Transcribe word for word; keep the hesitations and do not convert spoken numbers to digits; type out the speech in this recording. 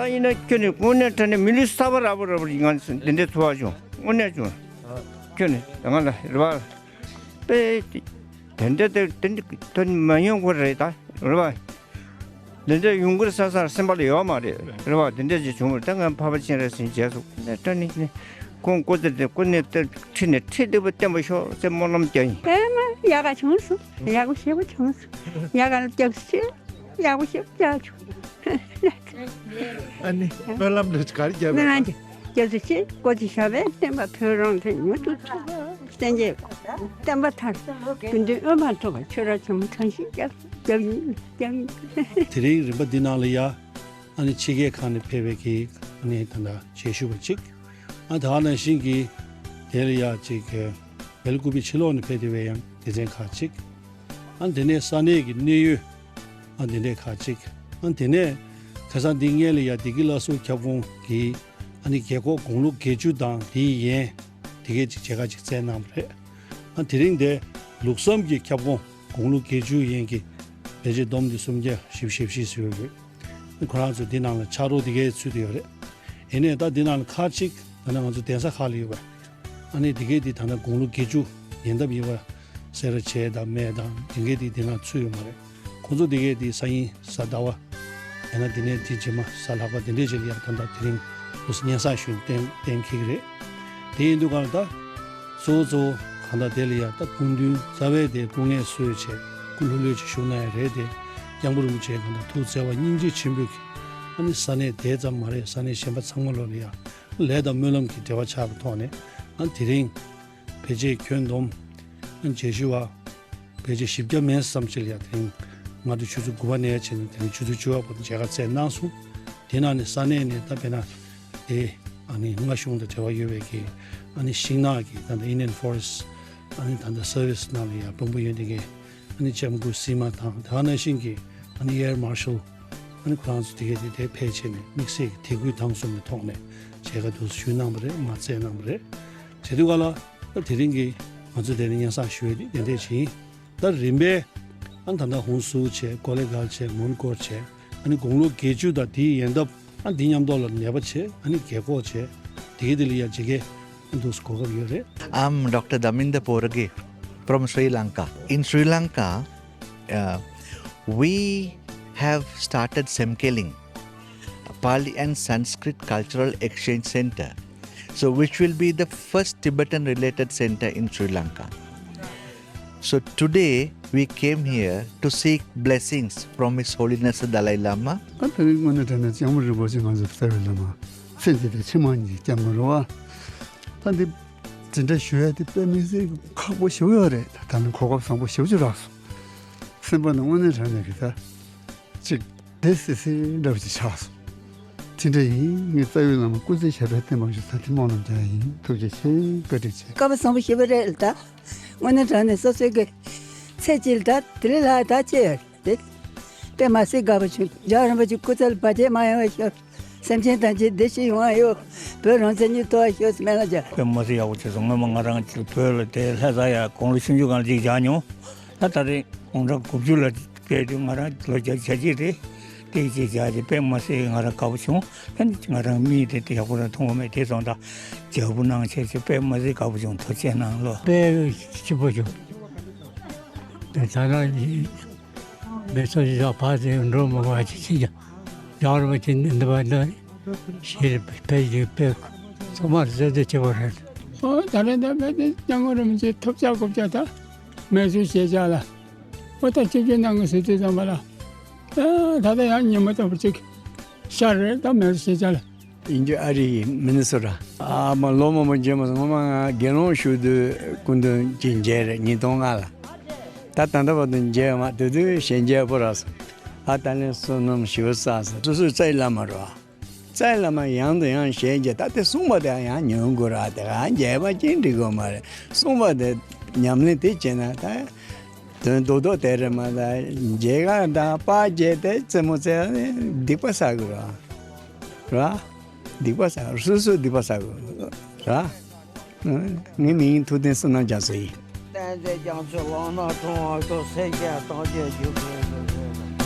ད་ཡིན་ན་ཁྱོད་ནི་དངོས་གནས་དྲང་གནས་མི་ལུས་གསར་པ་རག་པ་རག་པ་ཡིན། ང་འདི་འདྲའི་ཚོར་བ་བྱུང་། དངོས་གནས་བྱུང་། ཁྱོད་ནི་ང་ལ་རེ་བ་དཔེ་དེ་འདྲ་དེ་དེ་འདྲ་དོན་མ་ཡོང་གི་རེད་ད། རེ་བ་འདི་འདྲ་ཡོང་གི་རེད་བསམ་བསམ་སེམས་པ་ལ་ཡོད་མ་རེད། རེ་བ་འདི་འདྲ་ཅིག་བྱུང་བ་རེད། ད་ང་འཕགས་པ་སྤྱན་རས་གཟིགས་མཇལ་སོང་། དངོས་གནས་དྲང་གནས་ཁོང་སྐུ་ཚེ་དེ་སྐུ་ནས་དེ་ཁྲི་ནས་ཁྲི་ལྟ་བུ་བརྟན་པོ་ཤོག་ཅེས་སྨོན་ལམ་རྒྱག་ཡིན། ཨེ་མ་ཡག་ག་བྱུང་སོང་། ཡག་པོ་ཞེ་པོ་བྱུང་སོང་། ཡག་ག་ལ་སྐྱབས་སུ་མཆི། ཡག་པོ་ཞིག་བྱ་ཆོག་ཨ་ནི་སྨོན་ལམ་ལ་ག་རེ་བརྒྱབ་པ། སྨོན་ལམ་གྱི་སྐྱབས་སུ་མཆི། སྐུ་ཚེ་ཞབས་པད་བརྟན་པ། བོད་རང་བཙན་མྱུར་དུ་ཐོབ། སེམས་ཅན་བསྟན་པ་དར། དགེ་འདུན་དབུ་མ་ཐོབ་པ། ཆོས་ར་ཆེན་མོ་དྲན་ཤིང་སྐྱབས་སུ་སྐྱབས་ཡིན་སྐྱབས་ཡིན། དེ་རིང་རིམ་པ་འདི་ནང་ལ་ཡ་ཨ་ནི་ཕྱི་རྒྱལ་ཁག་ནས་ཕེབས་པའི་གི་ཨ་ནི་ད་ལྟ་མཇལ་ཞུ་བ་གཅིག་ཨ་ད་ག་ནང་བཞིན་གྱི་དེ་ལ་ཡ་གཅིག་གི་བལ་ཀུ་པི་ཕྱི་ལོགས་ནས་ཕེབས་བསྡད་པའི་ཡང་སྡེ་ཚན་ཁག་ཅིག་ཨ་དེ་ནས་ས་གནས་ཀྱི་གནད་ཡོད་ཨ་དེ་འདྲས་ཁག་ཅིག་ཨ་དེ་ནས་ཁ་སང་འདི་སྔོན་ལ་ཡ་བདེ་སྐྱིད་བླ་སྲོག་ཁྱབ་ཁོངས་ཀྱི་ཨ་ནི་རྒས་འཁོགས་དགུང་ལོ་བརྒྱད་ཅུ་དང་དེའི་ཡན་དེ་གས་ཅིག་མཇལ་ཁ་ཅིག་བསྩལ་གནང་བ་རེད། ཨ་དེ་རིང་དེ་ལུགས་བསམ་གྱི་ཁྱབ་ཁོངས་དགུང་ལོ་བརྒྱད་ཅུ་ཡན་གྱི་ཕལ་ཆེར་བསྡོམས་ཏེ་སུམ་བརྒྱ་བཞི་བཅུ་ཞེ་བཞི་ཙམ་ཡོད་རེད། ཁོ་རང་ཚོ་འདི་ནང་ལ་ཕྱག་རོགས་འདི་གའི་ཚུད་དུ་ཡོད་རེད། ཡིན་ནའི་ད་འདི་ནང་ལ་ཁག་ཅིག་ད་ནི་ང་ཚོ་གདན་ས་ཁག་ལ་ཡོད་པ། ཨ་ནི་འདི་གའི་འདི་ད་ནི་དགུང་ལོ་བརྒྱད་ཅུ་ཡན་འདབ་ཡིན་པ། སེ་ར་བྱེས་དང་སྨད་དང་འདི་གའི་འདི་འདི་ནང་ཚུད་ཡོད་མ་རེད། ཁོང་ཚོ་འདི་གའི་འདི་གཟའ་ཉི་གཟའ་ཟླ་བ། ཡང་ན་འདི་ནས་འདི་རྗེས་མ་གཟའ་ལྷག་པ་འདི་འདྲའི་ཅིག་ལ་ཡང་ད་ལྟ་དེ་རིང་དུ་སྙན་སེང་ཞུས་གཏན་གཏན་འཁེལ་གྱི་རེད། དེ་ཡིན་དུས་གང་ལ་ད། གཙོ་བོ་གཙོ་བོ་གང་ལྟར་དེ་ལ་ཡང་ད་སྐུ་མདུན་རྩ་བའི་དེ་སྐུ་ངལ་གསོས་བྱས་སྐུ་ལྷོད་ལྷོད་ཅིག་བཞུགས་གནང་ཡ་རེད་དེ། སྐྱབས་མགོན་རིན་པོ་ཆེ་གང་ལྟར་ཐུགས་བརྩེ་བ་སྙིང་རྗེ་ཆེན་པོས་ཀྱིས་ཨ་ནི་ས་གནས་དེ་ཙམ་མ་རེད། ས་གནས་གཞན་པ་ཚང་མ་ལོ་ལ་ཡང་ལས་དང་སྨོན་ལམ་གྱི་འབྲེལ་བ་ཆགས་པའི་ཐོག་ནས་ཨ་དེ་རིང་ཕལ་ཆེར་ཁྱོན་བསྡོམས་ཨ་མཇལ་ཞུ་བ་ཕལ་ཆེར་བཞི་བརྒྱ་མིན་ཙམ་ཅིག་ལ་ཡང་དེ་རིང་སྔ་དྲོ་ཆུ་ཚོད་དགུ་པ་ནས་བྱས་ནས་དེ་རིང་ཆུ་ཚོད་བཅུ་པ་བར་དུ་མཇལ་ཁ་བསྩལ་གནང་སོང་། དེ་ནང་ནས་ས་གནས་ནས་ད་དཔེར་ན། དེ་ཨ་ནི་མངའ་གཞུང་དང་འབྲེལ་བ་ཡོད་པའི་གི་ཨ་ནི་ཤིང་ནགས་ཀྱི་ད་ལྟ་Indian Forest ཨ་ནི་ད་ལྟ་Service ནང་ལ་ཡང་དཔོན་པོ་ཡོད་དེ་གི་ཨ་ནི་ལྕམ་སྐུ་སྲིད་མ་དང་དེ་ག་ནང་བཞིན་གྱི་ཨ་ནི་Air Marshal ཨ་ནི་ཁོ་རང་ཚོ་དེ་གས་དེ་དེ་ཕལ་ཆེར་ནས་དམིགས་བསལ་གྱི་དད་གུས་དང་གསུམ་གྱི་ཐོག་ནས་མཇལ་ཁ་དུ་ཞུས་གནང་བ་རེད། མ་བསྩལ་གནང་བ་རེད། བྱས་དུས་ག་ལ་ད་དེ་རིང་གི་ང་ཚོ་དེ་ནས་སྙན་སེང་ཞུ་ཡས་དེ་དེ་འདྲས་བྱས་ཡིན། ད་རིམ་པས་ཨ་ནི་ད་ལྟ་ཧུན་སུར་བྱས་ཀོ་ལེ་གལ་བྱས་མོན་གྷོ་བྱས། ཨ་ནི་དགུང་ལོ་བརྒྱད་ཅུ་དང་དེའི་ཡན་འདབ་ཨ་འདི་མཉམ་དུ་ལ་ནད་པ་བྱས་ཨ་ནི་རྒས་འཁོགས་བྱས་དེ་གའི་དེ་ལ་ཡ་ཇི་གའི་འདུག་གོ་སྐབས་ཡོད་རེད། I'm Doctor Daminda Porage from Sri Lanka. In Sri Lanka, uh, we have started Semkeling, Pali and Sanskrit Cultural Exchange Center, so which will be the first Tibetan related center in Sri Lanka. So today we came here to seek blessings from His Holiness the Dalai Lama. ད་དེ་རིང་དངོས་གནས་དྲང་གནས་སྐྱབས་མགོན་རིན་པོ་ཆེ་ང་ཚོའི་རྩ་བའི་བླ་མ་སེམས་ཅན་དང་ཕྱི་མ་གཉིས་སྐྱབས་མགོན་རེད་བ། ད་འདི་འདི་འདྲ་ཞུ་ཡ་དེ་དཔེ་མི་སྲིད་ཁག་པོ་ཞེ་པོ་ཡོད་རེད། ད་ནི་གོ་སྐབས་བཟང་པོ་ཞེ་པོ་ཅིག་རག་སོང་། སེམས་པ་ནང་དངོས་གནས་དྲང་གནས་ཀྱི་ད་ཅིག་བདེ་སི་སི་འདྲ་པོ་ཅིག་ཆགས་སོང་། དེ་འདྲ་ཡིན། ངས་རྩ་བའི་བླ་མ་སྐུ་ཚེ་ཞབས་པད་བརྟན་པར་ཤོག་ཟེར་དེ་སྨོན་ལམ་རྒྱག་ཡ་ཡིན། ཐུགས་རྗེ་ཆེ། བཀའ་དྲིན་ཆེ། སྐལ་བ་བཟང་པོ་ཞེ་པོ་རེད་ད། དངོས་གནས་དྲང་གནས་སོ་སོའི་གི་ཚེ་གཅིག་ལ་ད་དེ་ལས་ལྷག་ད་ཅི་ཡོད་དེ། དཔེ་མ་སྲིད་དགའ་པོ་བྱུང་། རྒྱལ་བ་རིན་པོ་ཆེ་སྐུ་ཚེ་ལ་བར་ཆད་མ་ཡོང་བ་ཤོག། སེམས་ཅན་ཐམས་ཅད་བདེ་སྐྱིད་ཡོང་བ་ཡོད། བོད་རང་བཙན་གྱི་ཐོག་ཤོག་སྨོན་ལམ་རྒྱག། དཔེ་མ་སྲིད་ཡག་པོ་བྱས་སོང་། སྔོན་མ་ང་རང་ཅིག་བོད་ལ་དེ་ལྷ་ས་ཡ་དགུང་ལོ་ཆུང་ཆུང་སྒང་ལ་ཅིག་བཞག་མྱོང་། ད་ད་རེས་དགུང་གྲངས་དགུ་བཅུ་ལ་ཕེབས་དུས་ང་རང་ལོ་བརྒྱད་ཅུ་གྱ་གཅིག་རེད། དེ་ཅིག་བཞག་ཅིག་དཔེ་མ་སྲིད་ང་རང་དགའ་པོ་བྱུང་། ད་ནི་ང་རང་མིག་དེ་དེ་ཡག་པོ་རང་མཐོང་གི་མེད། དེ་སོང་ཙང་ལྗགས་པོ་གནང་བྱས་ཅིག་དཔེ་མ་སྲིད་དགའ་པོ་བྱུང་། ཐུགས་རྗེ་གནང་ལོ། དཔེ་སྐྱིད་པོ་བྱུང་། དེ་ད་ལྟ་མི་ཚོ་ཞིག་ཕར་ཚུར་འགྲོ་མི་དགོས་པ་ཅིག་ཕྱིན་ཀྱང་། རྒྱལ་བ་རིན་པོ་ཆེ་འདི་བར་འདི་ཞེས་དཔེ་ཞིག་དཔེ་ཚང་མར་གསོལ་འདེབས་བྱེད་པ་རེད། ཨོ་ད་རེས་འདི་དཔེ་འདི་སྐྱབས་མགོན་རིན་པོ་ཆེ་ཐུབ་ཅག་དགུ་བཅག་ད་མེ་ཆུ་ཞེ་ཅག་ལ། ཨོ་ད་སྐྱིད་སྐྱིད་གནང་གི་ཟེར་དུས་ཙམ་པ་ལ། ད་ད་ལྟ་ཡང་ཉིན་མོ་ལྟ་བུ་ཅིག་ཤར་རེད་ད་མེ་ཆུ་ཞེ་ཅག་ལ། ཡིན་རྒྱུ་ཨ་རི་ཡི་མི་ནི་སོ་ཊ། ཨ་མ་ལོ་མང་པོ་མཇལ་མ་སོང་། ངོ་མ་ང་དགེ་སློང་ཞུགས་དུས་སྐུ་མདུན་གྱི་མཇལ་རེད་ཉིས་སྟོང་ལྔ་ལ། ད་ད་ལྟ་བར་དུ་མཇལ་མ་དེ་དུས་ཞལ་མཇལ་པོ་རག་སོང་། ཨ་ད་ལན་བསོད་ནམས་ཞེ་པོ་བསགས་སོང་། སོ་སོའི་རྩ་བའི་བླ་མ་རེད་བ། རྩ་བའི་བླ་མ་ཡང་དང་ཡང་ཞལ་མཇལ། ད་དེ་གསུངས་པ་དེ་ཡང་ཉན་དགོས་ར། དེ་ག་མཇལ་བ་ཅིག་འགྲིག་གི་མ་རེད། གསུངས་པ་དེ་ཉམས་ལེན་དེ་བྱས་ན་ད་དོན་རྡོག་རྡོག་དེ་རེད་མ། ད་མཇལ་ཁ་དང་པར་བརྒྱབ་དེ་རྩེད་མོ་རྩེ་ནས་སྡིག་པ་བསགས་དགོས་ར། ར། སྡིག་པ་བསགས། སོ་སོས་སྡིག་པ་བསགས་དགོས་ར། ངའི་མིང་ཐུབ་བསྟན་བསོད་ནམས་རྒྱ་མཚོ་ཡིན། བསྟན་འཛིན་རྒྱ་མཚོའི་ལག་ན་དྲངས་པ་ཤོག། སེམས་ཅན་ཐམས་ཅད་རྒྱུད་བཟང་དུ་འགྲོ་ལ།